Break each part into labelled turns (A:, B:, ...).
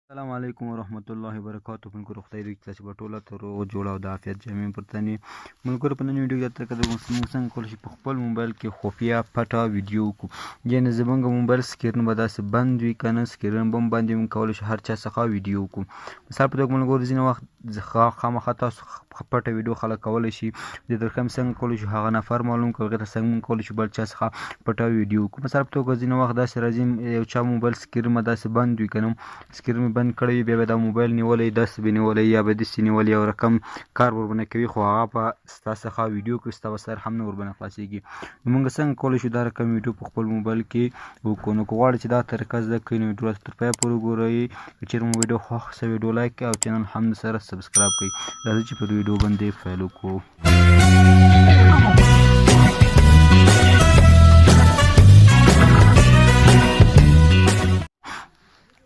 A: السلام علیکم ورحمت الله وبرکاته. ملګرو خدای دې تاسو په ټوله ته روغ جوړ او د عافیت جامې پر تن وي. ملګرو په نن ویډیو کې درته موږ څنګه کولی شو په خپل موبایل کې خفیه پټه ویډیو وکړو، یعنې زموږ موبایل سکرین به داسې بند وي که نه سکرین به هم باندې موږ کولی شو هر چا څخه ویډیو وکړو. مثال په توګه ملګرو ځینې وخت خامخا تاسو پټه ویډیو خلک کولی شي، د درکم څنګه کولی شو هغه نفر معلوم کړو، هغې ته څنګه موږ کولی شو بل چا څخه پټه ویډیو وکړو. مثال په توګه ځینې وخت داسې راځي یو چا موبایل سکرین به داسې بند وي که نه، سکرین مې بند کړی وي، بیا به دا موبایل نیولی، داسې به نیولی یا به داسې نیولی یو رقم کار ورباندې کوي، خو هغه به ستا څخه ویډیو کوي، ستا به سر هم نه ورباندې خلاصېږي. نو موږ څنګه کولی شو دا رقم ویډیو په خپل موبایل کې وکړو؟ نو که غواړئ چې دا طریقه زده کړئ نو ویډیو راته تر پایه پورې وګورئ. که چېرې مو ویډیو خوښ شوه ویډیو لایک او چینل هم سره سبسکرایب کړئ. راځئ چې پر ویډیو باندې پیل وکړو.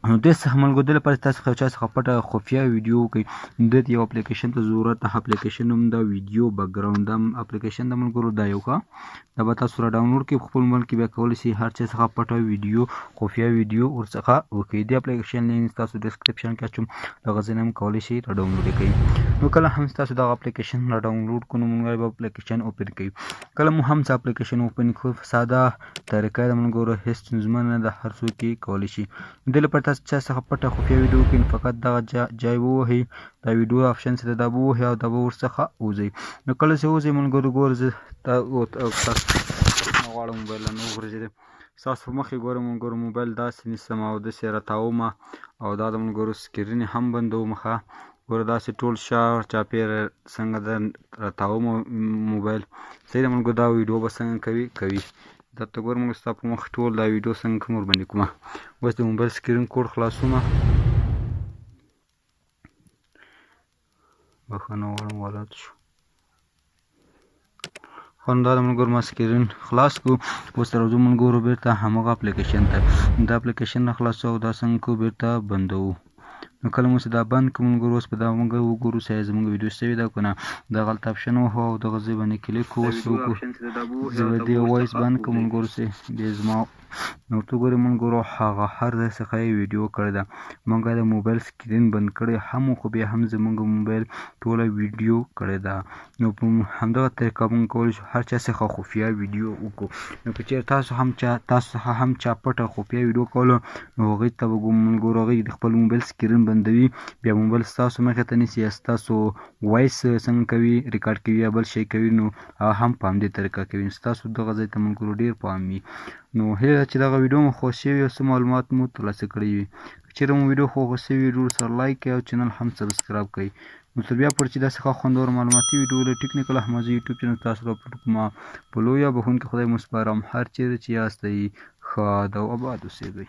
A: نو دې څخه ملګرو دې لپاره چې تاسو یو چا څخه پټه خفیه ویډیو وکړئ، نو دې ته یو اپلیکیشن ته ضرورت ده. اپلیکیشن نوم دا ویډیو بکګراونډ، دا اپلیکیشن د ملګرو دا یو ښه دا به تاسو را ډاونلوډ کړئ په خپل موبایل کې، بیا کولی شئ هر چا څخه پټه ویډیو خفیه ویډیو ورڅخه وکړئ. دې اپلیکیشن لینک ستاسو ډسکرپشن کې اچوم، دغه ځای نه هم کولی شئ را ډاونلوډ کړئ. نو کله هم تاسو دغه اپلیکیشن را ډاونلوډ کړو نو موږ به اپلیکیشن اوپن کړئ. کله مو هم څه اپلیکیشن اوپن کړو، ساده طریقه ده ملګرو، هېڅ ستونزمنه نه ده، هر څوک یې کولی شي. دې لپاره تاسو چا څخه پټه خفیه ویډیو وکړئ، نو فقط دغه جای ووهئ، دا ویډیو آپشن چې ده دا به ووهئ او دا به ورڅخه ووځئ. نو کله چې ووځئ ملګرو ګوره زه تاسو نه غواړم موبایل نه وغورځېدم، ستاسو په مخ کې ګورم ملګرو موبایل داسې نیسم او داسې راتاومه او دا د ملګرو سکرین هم بندوم. ښه ګوره داسې ټول شا چاپېره څنګه ده راتاومه موبایل. صحیح ده ملګرو، دا ویډیو به څنګه کوي درته ګورم ملګرو، ستا په مخ ټول دا ویډیو څنګه کوم ورباندې کومه. اوس د موبایل سکرین کوډ خلاصومه، بښنه غواړم غلط شو. خو نو دا د ملګرو ما سکرین خلاص کړو. اوس راځو ملګرو بېرته هماغه اپلیکیشن ته، دا اپلیکیشن نه خلاصو او دا څنګه کوو بېرته بندوو. نو کله مو چې دا بند کړو ملګرو، اوس به دا موږ وګورو چې آیا زموږ ویډیو سوې ده که نه. دغلته آپشن وهو او دغه ځای باندې کلیک کوو. اوس وکړو زه به دې وایس بند کړم ملګرو، چې دې زما نو ورته ګورئ ملګرو هغه هر ځای څخه یې ویډیو کړې ده. موږ د موبایل سکرین بند کړی هم خو بیا هم زموږ موبایل ټوله ویډیو کړې ده. نو په همدغه طریقه موږ کولی شو هر چا څخه خفیه ویډیو وکړو. نو که چېرې تاسو هم چا تاسو څخه هم چا پټه خفیه ویډیو کوله نو هغوی ته به ملګرو هغوی د خپل موبایل سکرین بندوي، بیا موبایل ستاسو مخې ته نیسي یا ستاسو وایس څنګه کوي ریکارډ کوي یا بل شی کوي، نو هغه هم په همدې طریقه کوي. نو ستاسو دغه ځای ته ملګرو ډېر پام وي. نو هیله ده چې دغه ویډیو مو خوښ شوې او څه معلومات مو ترلاسه کړي وي. که چېرې مو ویډیو خوښه شوې وي ویډیو سره لایک کړئ او چینل هم سبسکرایب کړئ. نو تر بیا پورې چې داسې ښه خوندور معلوماتي ویډیو له ټیکنیکل احمدزي یوټیوب چینل تاسو ته اپلوډ کوم، په لویه بښونکي خدای مو سپارم. هر چېرې چې یاستئ ښاد او اباد اوسېږئ.